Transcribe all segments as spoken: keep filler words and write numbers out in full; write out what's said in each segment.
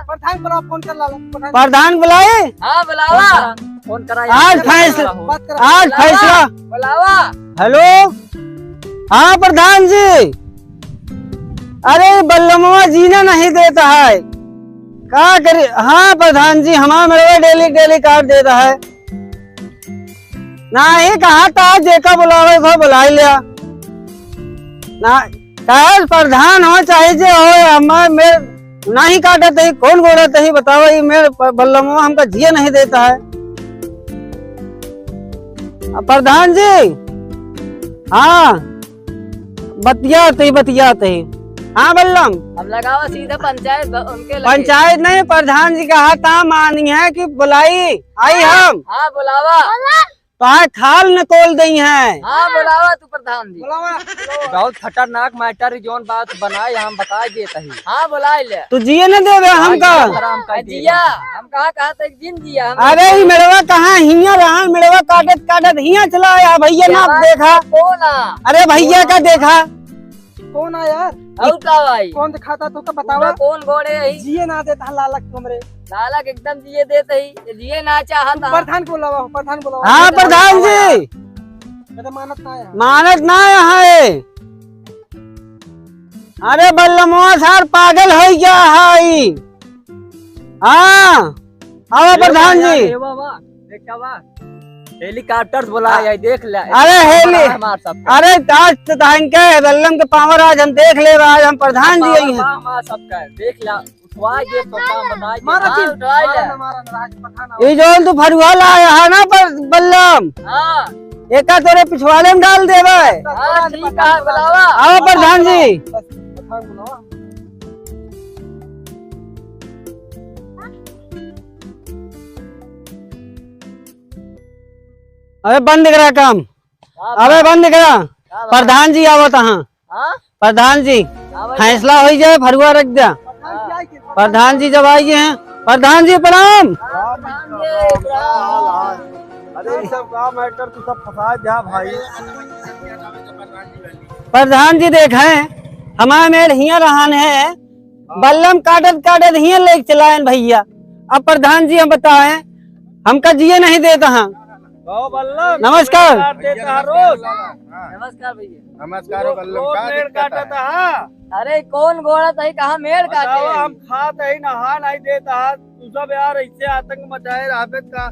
प्रधान बुलावा, फोन कर लाला, प्रधान। प्रधान बुलाए? हाँ, बुलावा। फोन करा, आज यार, फैसला, बुलावा। बात करा। आज बुलावा, फैसला। बुलावा। हेलो, हाँ प्रधान जी, अरे बल्लमवा जीने नहीं देता है, का करे? हाँ प्रधान जी, हमारा मेड़वा डेली डेली काट देता है। नाही कहा था, जेका बुलावे को बुलाई लिया। ना, चाहे प्रधान हो, चाहे जे हो, हमार मेड़ नाही काटत ही, कौन गोड़त ही, बतावा, ई मेड़ ब-, बल्लमवा हमका जिए नहीं देता है। अब प्रधान जी, हाँ, बतियात ही, बतियात ही। हाँ बल्लम। अब लगावा सीधा पंचायत ब-, उनके लगे। पंचायत नहीं, प्रधान जी कहा था, मानी है कि बुलाई, आई हाँ, हम। हाँ, बुलावा। तो आज खाल न तोल दई है। हाँ, बुलावा तू प्रधान जी। बुलावा। बहुत खतरनाक matter है, जौन बात बनाए हम बता देत ही। हाँ, बुलाए ले। तू जिए न देवे आज हमका। जिया हराम कर आ, देवे। जिया, हम कहाँ, कहाँ तक जिन जिया, हम अरे, ई मेड़वा कहाँ हियाँ रहा, मेड़वा काटत, काटत हियाँ चला आया, भैया ना बात देखा। कौन आ? अरे, भैया का देखा। कौन आ यार? और का भाई? कौन दिखाता तो का बतावा? कौन गोड़े है? जिए ना देता लालक तुमरे। लालक एकदम जिए देते ही, जिए ना चाहता। प्रधान को बुलावा, प्रधान बुलावा। हाँ, प्रधान जी। मैं तो मानत ना आया। मानत ना आया है। अरे बल्लमवा सार पागल हो गया है। हाँ, आवा ए प्रधान वाह, जी। ए वाह, वाह, देखा वाह। Helicopter बोला आ, है, देख ले। अरे हेली-, हमार सब। अरे आज तो तहन के बल्लम के power आज हम देख ले, आज हम प्रधान जी आई हैं। हमार सब का, देख ले, उठवा के तो काम बना के। मारा हाँ, जी, उठवा ले। मारा ना, मारा ना, राज पठान आओ। ये जौन तू फरुआ लाया है ना पर बल्लम, हाँ। एका तोरे पिछवाड़े में डाल देवे। हाँ, ठीक है, बुलावा। आओ प्रधान जी। बस, पठान बुलावा। अबे बंद करा काम। का अबे बात? बंद करा। का बात? प्रधान जी आवत हाँ। हाँ? प्रधान जी, का बात? फैसला हो जाए, फरुआ रख द्या। हाँ। प्रधान जी जब आई हैं, प्रधान जी प्रणाम। हाँ, प्रधान जी, प्रणाम। अरे, ये सब का matter तू सब फंसा द्या भाई। प्रधान जी देखें, हमारे मेड़ हियाँ रहन है, बल्लम काटत काटत हियाँ लेके चलायन भइया। अब प्रधान जी हम बताएं, हमका जिए नहीं देत हाँ। कहो बल्लम, नमस्कार। काट देत हा रोज। नमस्कार भइया। नमस्कार रोज, बल्लम, रोज का मेड़ दिक्कत काटत है? हा। अरे कौन गोड़ा तही कहाँ मेड़ काटे? बतावा, हम खात ही नहा नहीं देत हा। तू सब यार ऐसे आतंक मचाए रहबे का?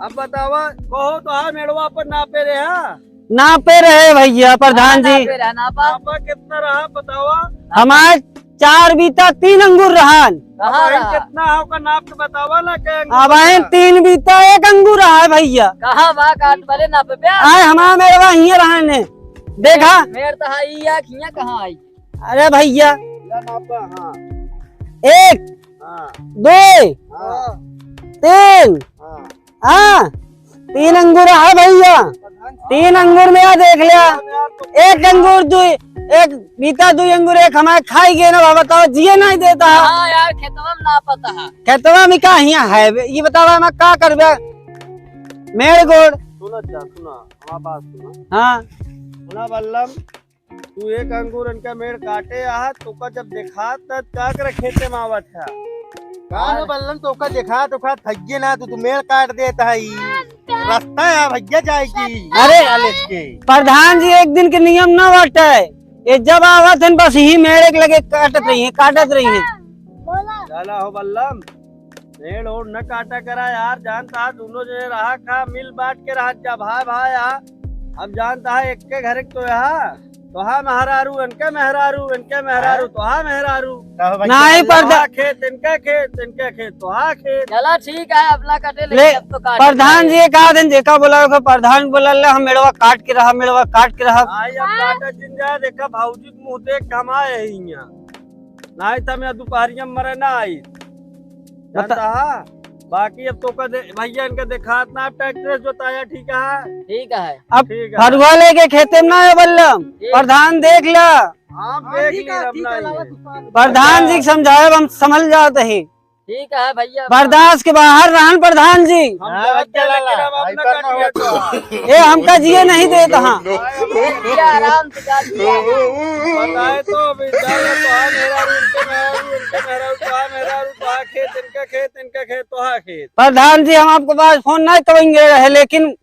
अब बतावा, कहो तो हा मेड़वा पर नापे रहे हा? नापे रहे भइया प्रधान जी। नापे रहे, नापा। नापा कितना रहा बतावा? हमारे चार बीता तीन अंगूर रहन। कहाँ अब रहा? कितना है ओकर नाप के बतावा ना, के अंगूर अब आए रहा? तीन बीता एक अंगूर रहा है भइया। कहाँ बा काट बले नापे पे? आए हमारा मेड़वा हियाँ रहन है। देखा? मेड़ तो है, ई या हियाँ कहाँ आई? अरे भइया। या नापा, हाँ। एक, हाँ। दो, हाँ। तीन, हाँ। हाँ, तीन अंगूर है भइया, तीन अंगूर में या देख लिया, एक अंगूर दुई, एक बीता दुई अंगूर एक हमारे खाई गए ना, बाबा बताओ, जिए नहीं देत हा। हाँ यार, खेतवा में ना पता है। खेतवा में का हियाँ है बे? ये बतावा, हम का करबे? मेड़ गोड़। सुना जा, सुना, हमार बात सुना। हाँ। सुना बल्लम, तू एक अंगूर इनका मेड़ काटे आहा, तोका जब देखात त का करे खेते में आवत है? का हो बल्लम, तोका देखात, तोका थइये ना, तू, तू मेड़ काट देत है ई। रास्ता है भइया जाए की। अरे, कॉलेज के। प्रधान जी, एक दिन के नियम ना बाटे। ये जब आवत हन, बस यही मेड़ एक लगे काटत रही है, काटत रही है। बोला। चला हो बल्लम, मेड़ ओड़ न काटा करा यार, जानता है दोनों जने रहा खा, मिल बांट के रहा जा भाई भाई आ। हम जानता है एक के घर तो यहाँ, तोहा मेहरारू, इनके मेहरारू, इनके मेहरारू, हाँ? तोहा मेहरारू। कहो भाई, नहीं, चल। प्रधा- तोहा खेत, इनका खेत, इनका खेत, तोहा खेत। चला ठीक है, अपना कटे, ले, लेकिन अब तो काटे प्रधान जी। एक आध दिन जेका बोला, ओकर प्रधान बोला, "ले, हम मेड़वा काट के रहा, मेड़वा काट के रहा।" आई अब काटा जिन जा, देखा भौजी के मुंह देख के हम आए हैं यहाँ। नहीं त मैं दोपहरिया में मरे ना आई। बता- जानता हा? बाकी अब तोका दे-, भइया इनका देखात ना, अब ट्रैक्टर से जोताया, ठीक है? ठीक है। अब ठीक है। फरुआ लेके खेते में ना आए बल्लम, ठीक। प्रधान देख ला। हाँ, हाँ, देख ठीक ली है, अब ठीक ना है, आइए। लावा तू पानी। प्रधान जी के समझाए, हम संभल जात ही। ठीक है भइया। बर्दाश्त के बाहर रहन प्रधान जी। हम हाँ, जात चला लेकिन ला। हम अपना हाइपर ना काटिया होता। तो। ए, हमका जिए नहीं देत हाँ। भइया, आराम से जा, भइया। बताए तो, अभी जाए तो, हाँ, मेहरारू, उनके मेहरारू, उनके मेहरारू, तो, हाँ, मेहरारू, तो, हाँ, खेत, इनका खेत, इनका खेत, तो, हाँ, खेत। प्रधान जी, हम आपके पास फोन नहीं करेंगे रहे, लेकिन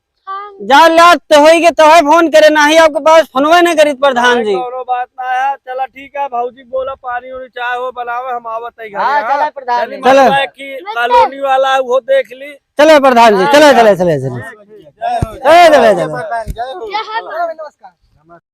जान लात तो होई के तोहे फोन करे, नाही आपके पास फोनवे नहीं करीत प्रधान जी। कौनो बात ना है, चला ठीक है, भौजी बोला पानी उनी चाय हो बनावे, हम आवत है घर। हाँ, हाँ? चला प्रधान जी। चला। मतलब कि कॉलोनी वाला वो देख ली। चले प्रधान जी, हाँ, चले, हाँ। चले, चले, चले। जय हो, जय हो। चले, चले, चले। जय हो। नमस्कार।